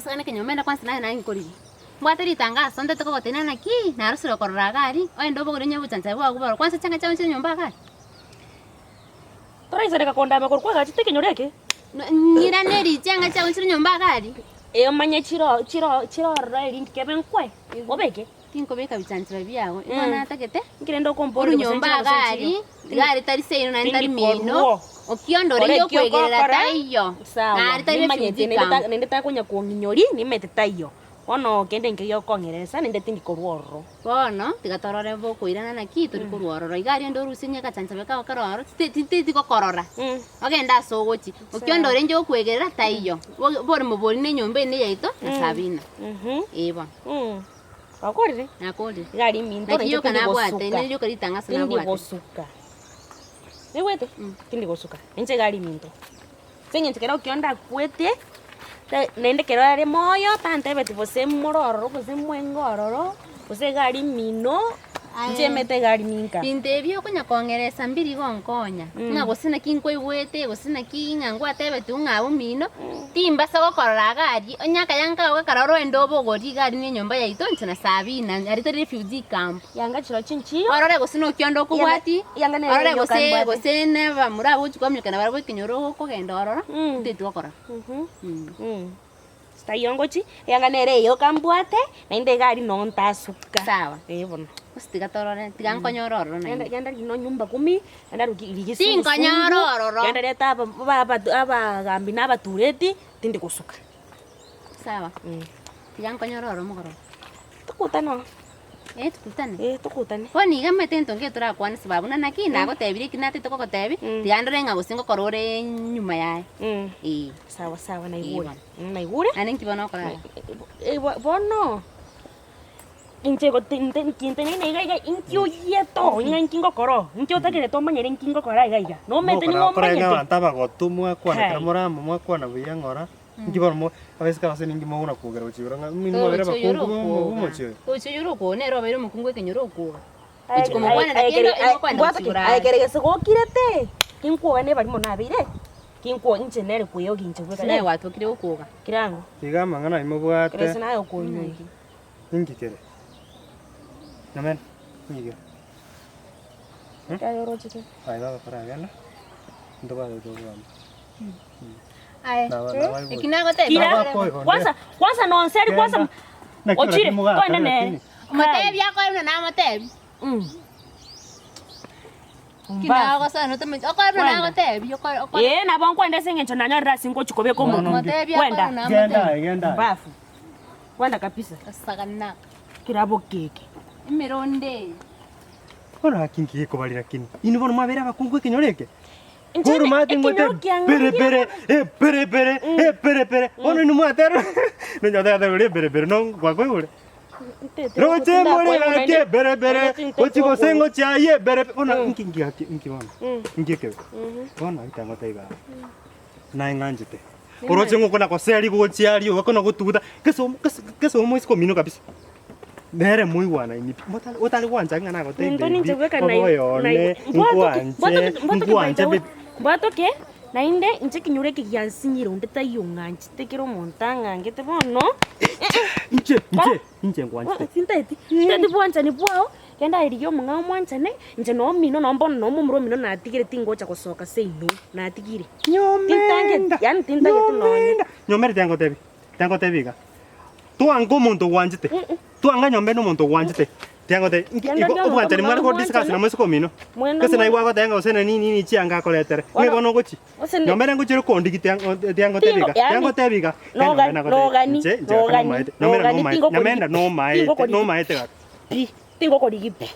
Asogana ekenyomba ende kwansa naye naye nkorigia. Mbwate ritangaso ntete kogotebia naki, narosire okorora iga aria, ogende obogore onye obochanchabe bwao boro kwansa chianga chiao nchire nyomba iga aria. Toraisaneka kondama korwa kwagachete ekenyoro eke? Ng'iraneri chianga chiao nchire nyomba iga aria. Ee omanye chiro chiro chiro ororo eri nkebe nkwe, obeke. Tinkobeka bichanchaba biago, igo natagete Inki rende okomboria korwa gose nyomba nchire iga gose aria, nchiyo? iga aria tari seino naende tari Tindi mino, korwo. okionda Kora orenge ekio okwegerera ogokora, taiyo, sawa, nari tari nimanyete refugee naende ta camp. naende takonya kong'inyori, nimanyete taiyo. Bono kende nkeiyo okong'eresa naende tindi korwa ororo. Bono, tiga torore bokoirana naki tori korwa ororo. Iga aria onde orusie onye agachanchabe kao kare ororo, tite titeti gokorora, ogende ase ogochia. Okionda orenge okwegerera taiyo, bo boremo boria na enyomba ende yaito na Sabina. Ee bono. Gwakorire? Nakorire. Iga aria eminto Naki nainche rioka tindi nabwate, gosuka. neri rioka ritang'asa Tindi nabwate. gosuka. Naigwete? Tindi gosuka. Inche iga aria eminto. Ase eng'encho kero okio ndakwete, te naende kero are moyo tantebeti gose more ororo gose mwenge ororo, gose iga aria mino, inche emete iga aria ninka. Binto ebi okonya kong'eresa mbiri gonkonya, ng'a gose naki nkwaigwete, gose naki ng'a ngwatebetigwe ng'a abwo mino, timbasa gokorora iga aria, onye akaya nkagoka karore oende obogorie iga aria na enyomba yaito inche na Sabina, aria tore refugee camp. Yanga chirochio nchiyo. Orore gose noki onde okobwati, Yanga nere orore eyoka gose mbwate. gose neba moragochi kwaminyokana barabwo ekenyoro okogenda ororo, Mm. titeti gokorora. Mhm. Mm. Mm. Taiyo ngochi, eyanga nere eyoka mbwate, naende iga aria noo ntasuka. Sawa. Eh bono. Gose tiga torore, tiga nkonyore ororo Genda naende. genda rino nyumba kumi, genda ruki rigia Tinkonyora ororo. Genda reta aba ba aba abagambi na abatureti, tindi gosuka. Sawa. Tiga nkonyore ororo mogoroba. Tokutane oo. Eh tukutane. Eh tokutane. Bono iga omanyete egento nkere torakwane sababu buna naki nagotebirie eki natete kogotebi, tiga ndore ng'a gose ngokora ore nyuma yaye. Eh. Sawa sawa Eh naigure. bono. Naigure. Naende nki bono okora iga? Eh bono, inche gote inte nkinteneine iga iga inki oyiete oo ng'a inki ngokora oo, inki otakerete omanyere inki ngokora iga iga, nomanyete nigo Mokora okora ng'a omanyete. abanto abagotu mwakwana ekero Kai. more amo mwakwana buya ng'ora. Inki bono mo abaiseke abasani ninki mogona kogera gochia igoro ng'a inwe mwabere Togochia oyore abakungu bo okwoga. omochie oyo? Togochia oyore okwoga nere obeire omokungu ekenyoro okwoga. Aye Gochia komokwanera aye kende kere aye imokwanera mbwate gochia ki igoro aye are. kere gese gokirete, kinkwoga nebari mono nabeire, kinkwoga inche nere kweyogia inche bweka Gose naye nere gwatokire gokwoga. kirango. Tiga amang'ana ayio mobwate. Kere gese naye okonyogia. Inki kere? Nyomenda, inki kere? Aye oroche ki? Aye baba koragenda, ntobwate tokogamba. Aye, Naba- nabaibori. eki nagotebia Kira, Nabakoigo nde. kwanza kwanza nonseri kwanza Genda. Naki ochire oraki mogaka twende nere lakini. Omotebi akore buna namotebi. Mm. Ki Mbafu. nagosana otamanyeti okore buna Kwenda. nagotebi okore okore. Ee nabo nkwenda ase eng'encho nanyorire ase ngochi kobeka Mono omonto. Motebi akore Kwenda. buna Genda namotebi. aye, genda aye. Mbafu. Kwenda kabisa. Osagana. Kirabo keke. Emerondo eye. Bono gaki nki gekobari lakini? Inwe bono mwabere abakungu ekenyoro eke? Inche Bono omanyete ekenyoro ngote kiang'e pere pere, eh pere pere, eh pere pere. Bono inwe mwatera nonya otagete kore pere pere no gwakoigure. Roche more gaki ebere bere, gochi gose ngochi aye ebere be- bono nki nki gaki nki bono? Nki ekebe? Bono rita ngotebi baba, naye ng'anchete. Oroche ngokona goseri gochia aria ogakona gotuguta, gese omo gese gese omoiseke omino kabisa. Nere moigwanaini pi, motari otari gwancha ng'a nagotebi Ninto ninche baby, bweka obe nai- oyone, nai- mbwatoke- nkwanche, mbwatoke- mbwatoke by nkwanche the way. baby. Mbwatoke, naende inche ekenyoro eke giansinyire onde taiyo ong'anchete kera omonto ang'angete bono, Inche, inche, inche nkwanchete. Tintageti, tintageti bwanchani bwao, genda aye rigia omong'ao mwanchane, inche na omino nonye bono na omomura omino natigire tingocha gosoka seino, natigire. Nyomenda, Tintageti, yaani tintageti nonye. nyomenda, nyomenda tiga ngotebi, tiga ngotebi iga, twanga omonto ogwanchete, twanga nyomenda omonto ogwanchete, tiga ngotebi, inki Genda igo rigia obwanchani omong'ao mware ko discuss mwanchane. na moiseke omino, Mwena gose naye mwa- gwagoteba ng'a gose na nini nini chianga akoretere, ng'a Bono- bono ogochi. Gose ne- Nyomenda ngochire kondigi tiga tiga ngotebi iga, Tingo- tiga yaani, ngotebi iga, noga- nyomenda nagotebi, nogani, inche inche gaki nogani, nomaete, nyomenda nogani, nomaete, tingokorigi nyomenda pi, nomaete, tingokorigi nomaete gaki. pi, tingokorigi pi.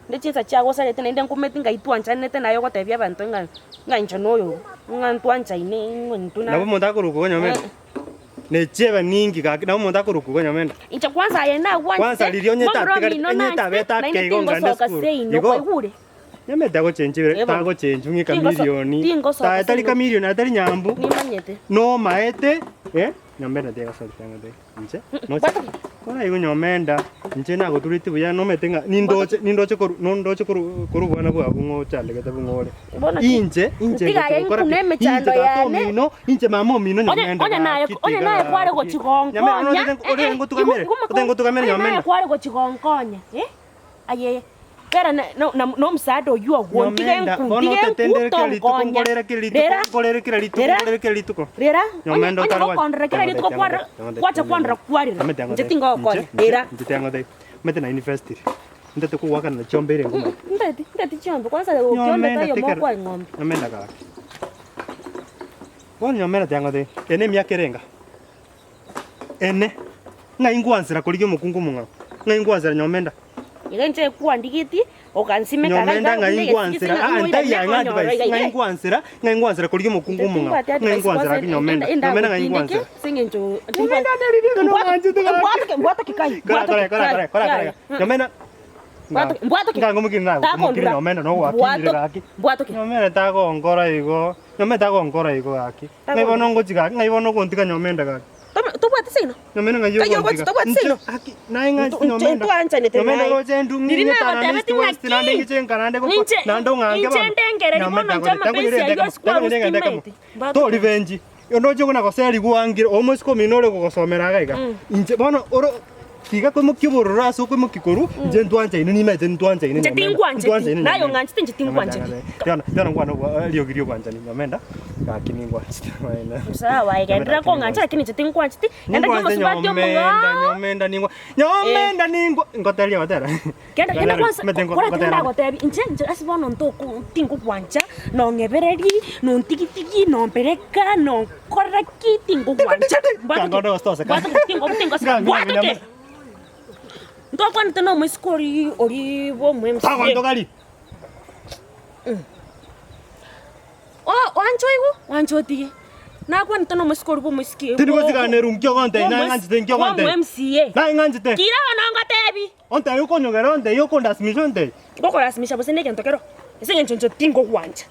Nde chinsa chiagosarete naende nkumeti ngai twanchanete naye ogotebia abanto ng'a ng'a inche noyo ng'a ntwanchaine ng'a intwe na Nabo omonto akorokwa igo nyomenda, ne chiebe ninki gaki, nabo omonto akorokwa igo nyomenda. Inche kwanza aye nagwanchete, Kwanza riria onye momura tatigari- omino onye nanchete, tabete ake naende igo ngande tingosoka esukuru. seino Igo. kwaigure? Nyamete agochenchire Ebo. tagochenchwa ng'a Tingoso- ekamilioni tingosoka Ta- tari seino. kamilioni atari nyambu Nimanyete. nomaete eh, nyomenda tiga gosori tiga ngotebi inche noche Bwata ki? Koraigwe nyomenda, inche nagoturetie buya nomanyete ng'a nindoche nindoche koru nondoche koru koru obwana bwabo ng'a ochandegete buna ore. Bono ki? Inche, inche Tiga aye ngochi gokora nkune ki? emechando Inche tata yane. omino, inche mama omino Onye nyomenda onye naye gaki onye tiga naye kware gaki. gochigonkonya Nyamera eh, otete ore eh, ngotugamere, igo- igo otete ngotugamere onye naye nyomenda. kware gochigonkonya eh, aye bera na na na na omosaada oywo ogwo ntige Nyomenda, nku bono ntige otete nku ndere kera rituko, tonkonya. nkorere kera rituko, Rera nkorere kera rituko, rera nkorere kera rituko. rera onye Nyomenda onye otare gwa- gokondora kera rituko kware gwacha kwandora kwarera inche tingogokonya rera. Inche tiangotebi, omanyete na university, ntete kogoakanera chiombe ere nguma. Nteti nteti chiombe kwanza okionde Nyomenda taiyo tikera, mokoa eng'ombe. nyomenda gaki. Bono nyomenda tiangotebi, eye ne emiaka erenga? Ene, ng'ai ngwansera korigia omokungu omong'ao? Ng'ai ngwansera nyomenda? Iga inche kwandigetie okansimeka iga Nyomenda iga ng'ai buna egesigisi ngwansera ng'a aa ng'oirane ntaiyo ng'a onyore advice iga ng'ai iga. ngwansera ng'ai ngwansera korigia omokungu omong'ao ng'ai ngwansera gaki nyomenda nyomenda ng'ai ngwansera Nyomenda neriri nong'anchete gaki Kora kora kora kora kora kora nyomenda Ngangomokiri nagomokiri nyomenda nogwakinire gaki nyomenda tagonkora igo nyomenda tagonkora igo gaki ng'ai bono ngochi gaki ng'ai bono ogontiga nyomenda gaki. Tobwati seino? Nyomenda ng'ai Ng'ai ogochi ogontiga tobwati Inche seino? gaki naye ng'anchete Ntu- nyomenda ntwanchanete nyomenda naye. roche endu Riria ng'ing'e tana nagotebeti east west ng'aki? naende ng'iche nka naende gokwa Inche- naende ong'anke inche bono ndengereri bono Nyomenda inche tangori amapensi rende ayio ekemo ase kwarusia tangori rende ekemo timanyeti. Mbatoke. tori benji ondoche buna goserigwa angire omosike omino ore gogosomera iga iga inche bono oro tiga koimokia obororo ase okoimokia korwa inche ntwanchaine nimaete ntwanchaine Inche nyomenda tingwancheti, ntwanchaine naye nyomenda ong'anchete inche tingwancheti. Bono bono nkwane obwa eriogi ria obwanchani nyomenda gaki ningwanchete amaene. Sawa, Nyomenda genderera gaki kong'ancha ningwanchete. lakini inche tingwancheti, naende ki Ningwanchete omosubati nyomenda omong'ao. nyomenda ningwa nyomenda ningwa ngoteria gotera Genda genda kwanza Omanyete ngo- kore tinde ngotera ndagotebi inche inche ase bono ntoko tingogwancha, nong'ebereri, nontigitigi, nompereka, nonkorera ki, tingogwancha. Mbwatoke, Kangondo gositoseka. mbwatoke, tingo tingoseka, Ngango mbwatoke. nyama. Ntokwanete na omoiseke oria oria bwa omo MCA. Tagonto gari. Oanche oigwe, oanche otige. Nakwanete na omosike oria bwa omosike Tindi gosigana eru nki ogontebia, naye ng'anchete nki bwa ogontebia. MCA. Naye ng'anchete. Kira bono ngotebi. Ontebie okonyogera ontebie okondasimisha ontebie. Ngokorasimisha gose na egento kero, ase eng'encho inche tingogwancha.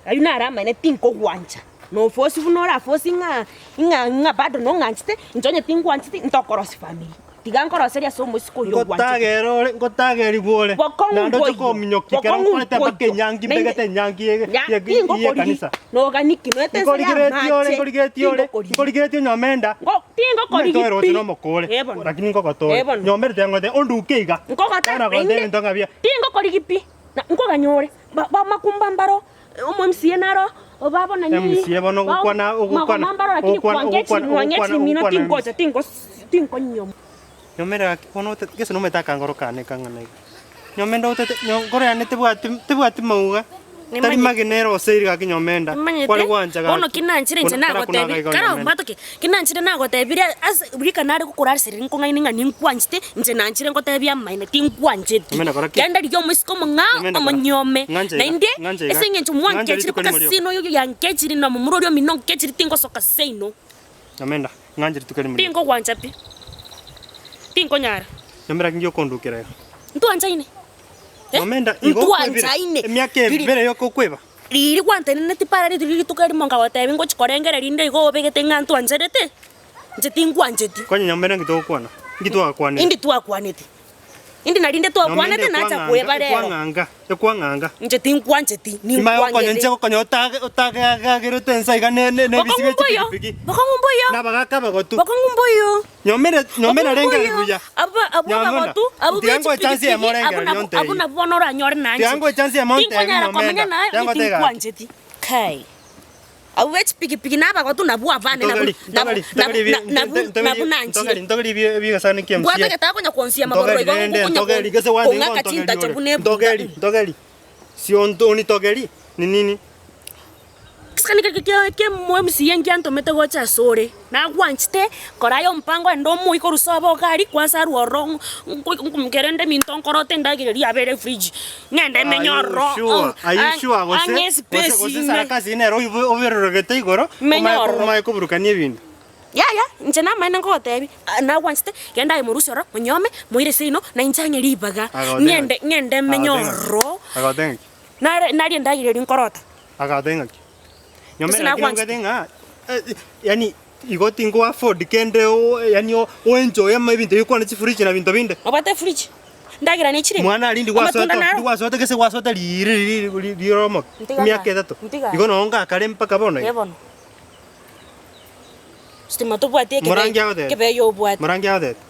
Ayio naro amaene tingogwancha. Nofosi buna orafosi ng'a ng'a ng'a bado nong'anchete, inche onye tingwancheti ntokorosia family. Tiga nkoroserie ase omosike oyio ogwanchete. Ngotagera ore, ngotagerigwa ore, Bokong'u naende oche mboiyo, kominyokia ekero bokong'u nkorete mpaka mboiyo. enyangi Naende- mbegete enyangi ye- Ya, ye- tingokorigi, y'ekanisa. noganiki, noete ense ya Nkorigeretie ore, amache, nkorigeretie ore, tingokorigi. nkorigeretie onyomenda. Ngo- tingokorigi Omanyete oroche pi. nomokore, Eh bono. lakini nkogotore. Eh bono. Nyomere tiga onduke iga. Nkogota, Bono naende, agote ebinto ng'a bia. tingokorigi pi. Na nkoganyore, ba- bamakumba mbaro, omo-MCA naro, babo nani, MCA bono ogokwana- ogokwana- magoma mbaro lakini ogokwana- kwangechiri ogokwana- mwangechiri mino ogokwana tingocha tingos tinkonyoma. Nyomere gaki bono otete gese nomanyete akangoro kane kang'ana iga. Nyomenda otete nyo nkoro yane tebwati tebwati mauga, tari Nimanyete. magena ere oseire gaki nyomenda, Nimanyete, kware gwancha bono gaki. ki nanchire inche Kona kara nagotebi, kunaga iga kara nyomenda. ombatoke, ki nanchire nagotebirie ase rika nare gokorarisereria nkong'aini ng'a ninkwanchete, inche nanchire ngotebie amaene tinkwancheti. Nyomenda kora ki? Genda rigia omoiseke omong'ao Nyomenda kora. omonyuome, Ng'anche iga, naende ng'anche iga, ase eng'encho ng'anche mwankechire rituko mpaka rimo rioka. seino oyo yankechire na momura oria omino onkechire tingosoka seino. Nyomenda, ng'anche rituko erimo rioka. Tinkogwancha pi, tinkonyara. Nyomenda ki ngikondukera iga? Ntwanchaine? Eh? Nyomenda igo okwebire, Ntwanchaine. emiaka Riri- ebere yoka okweba. Riria gwanteneneti para riria rituko erimo nkagotebia ngochi korengereria rinde igo obegete ng'a ntwancherete, inche tingwancheti. Konya nyomenda nki togokwana? Nki twagakwanire? Indi twakwanete? Indi narinde twakwanete nacha kweba rero. Ekwang'anga, ekwang'anga. Inche tinkwancheti, Nimanye gokonya ninkwangete. inche gokonya otage otagagerete ense iga ne ne nebisi Bokong'u bie mboyo, chipigipigi. bokong'u mboyo, Na abagaka abagotu. bokong'u mboyo. Nyomere nyomere Bokong'u rengereria mboyo. buya. Abwo abwo Nyomona, abagotu, abwo tiga be ngoe chance chipigipigi, eyemo abwo orengereria nabwo ontebie. abwo nabwo bono oranyore nanche. Tiga ngoe chance eyemo ontebie Tinkonyara komenya nyomenda. naye, Tiga inche ngotebe gaki. tinkwancheti. Kai. Abwo be chipigipigi na abagotu nabwo abane nabwo Ntogeri, nabwo ntogeri, ntogeri nabwo nabwo ntogeri nabwo nanchire. ntogeri ntogeri ebigasani kia Mbwate MCA. getaka konya konsia amagoro Ntogeri igo rende ngokonya ntogeri gese wande kong'aka igo chintacho ntogeri buna ore. ebunda. Ntogeri ntogeri sionto onitogeri ni nini? Egesani keke kia kia omo MCA ngiantomete gocha asore, nagwanchete kora aye omopango ende omoe korwa sobo iga aria kwanza arwe ororo nkerende minto nkorote endagera eria yabere efridge, ng'ende Are menye you ororo sure? Are you sure gose ang'e gose espace gose ime. sarakasi nere oibo obererogete igoro Menye omaye ororo. omaye koburukania ebinto. Yaya, inche namaene nkogotebia, nagwanchete, genda aye morusie ororo, monyuome, moire seino, na inche ang'e ribaga, Agote ng'ende ng'aki? ng'ende menye Agote ng'aki? ororo, Agote ng'aki? nare narie endagera eria nkorota. Agateba ng'aki? Gose Nyomera lakini nagwanchete. omogete ng'a eh, yaani. Igo tingo afford kende o yaani o oenjoy ama ebinto ebi okwane chifridge na binto binde. Obwate efridge? Ndagera nechire? Mwana aria ndi gwasoete Amatunda naro? ndi gwasoete gese gwasoete riiri riri ri riromo Ntiga emiaka naye, etato. ntiga Igo noo ngakare mpaka bono Ee iga. bono. Stima tobwati ekebe Morangi agotebia. ekebe eye obwate. Morangi agotebia.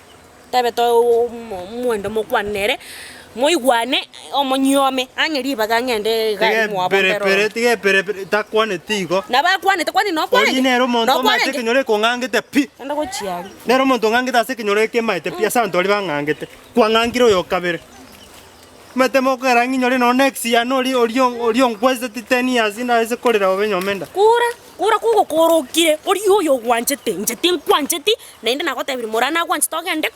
Tebe to omo mwende mokwane nere, moigwane, omonyiome, ang'e ribaga ng'ende iga aria mwabo Tiga mpere eperepere, ororo. tiga eperepere, takwaneti igo. Nabo akwanete, kwani nokwanete? Oria nere omonto omanyete Nokwanete? ekenyoro ekong'angete pi. Genda gochia aria. Nere omonto ong'angete ase ekenyoro eke emaete pi, ase abanto baria bang'angete. Kwang'angire oyo kabere. Omanyete mokogera ng'inyore nonya next year noria oria oria onkweseti ten years naase korera bobe nyomba enda. Kura, kura kogokorokire, oria oyo ogwanchete, inche tinkwancheti, naende nagotebirie moraa nagwanchete ogende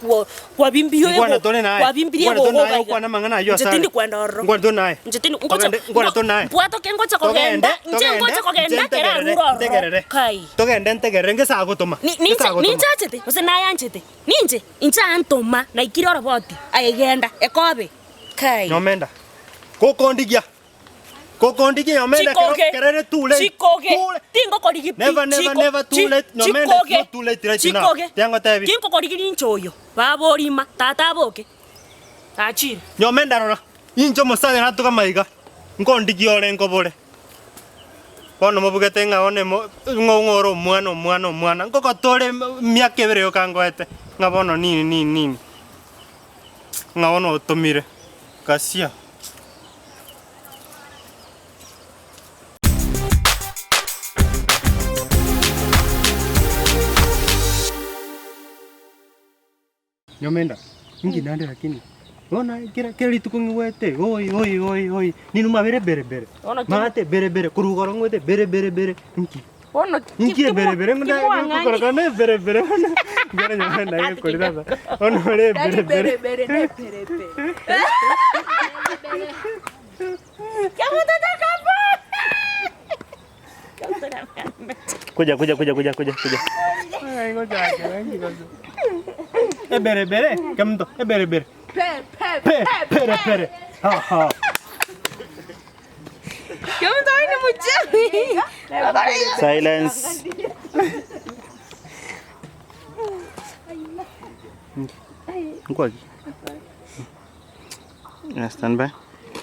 kwa kwabimbirie Nkwana ego tore naye. kwabimbirie Nkwana tore egogo naye iga. okwane amang'ana ayio Inche asare. tindi kwenda ororo. Nkwana tore naye. Inche tindi ngocha Togende, nkwana tore naye. mbwatoke ngocha kogenda, Togende, inche togende, ngocha kogenda inche ekero ntegerere, arure ororo. ntegerere. Kai. Togende ntegerere ngese agotoma. Ni- Ngese ninche agotoma. ninche achete gose nayanchete? Ninche, inche antoma, naikire oroboti, aye genda, ekobe. Kai. Nyomenda. Gokondigia. Gokondigia nyomenda kero Chikoge, kerere too late. chikoge, Too late. tingokorigi pi, Never, never, chiko- never too chi- late. Nyomenda, it's chikoge, not too late right now. chikoge. Tiangotebi. Tingokorigi ninche oyo, baba orima, tata aboke. Achire. Nyomenda rora, inche omosacha natoka maiga, nkondigia ore nkobore. Bono mobugete ng'a one mo ng'o ng'o ore omwana omwana omwana, nkogotore emiaka ebere yoka ngoete, ng'a bono nini nini nini, ng'a bono otomire, ghasia. Nyomenda, inki naende lakini? Bono aye kera kera rituko ng'igwete oi oi oi oi, ninwe mwabere bere bere, Bono ki- maate bere bere, korwa igoro ng'wete bere bere bere, inki? Bono Inki ebere bere ng'o kimwang'ang'i. koroka na ebere bere bono, ekero Nyomenda agekorire aba, bono ore Tari ebere bere. bere bere ne pere pere. Kuja kuja kuja kuja kuja kuja. Ebere bere, kemunto, ebere bere. Pe pe Pe, pere pere. Ha ha. Kemunto oyo nomochawi. Silence. Nkwaki. Yeah, stand by.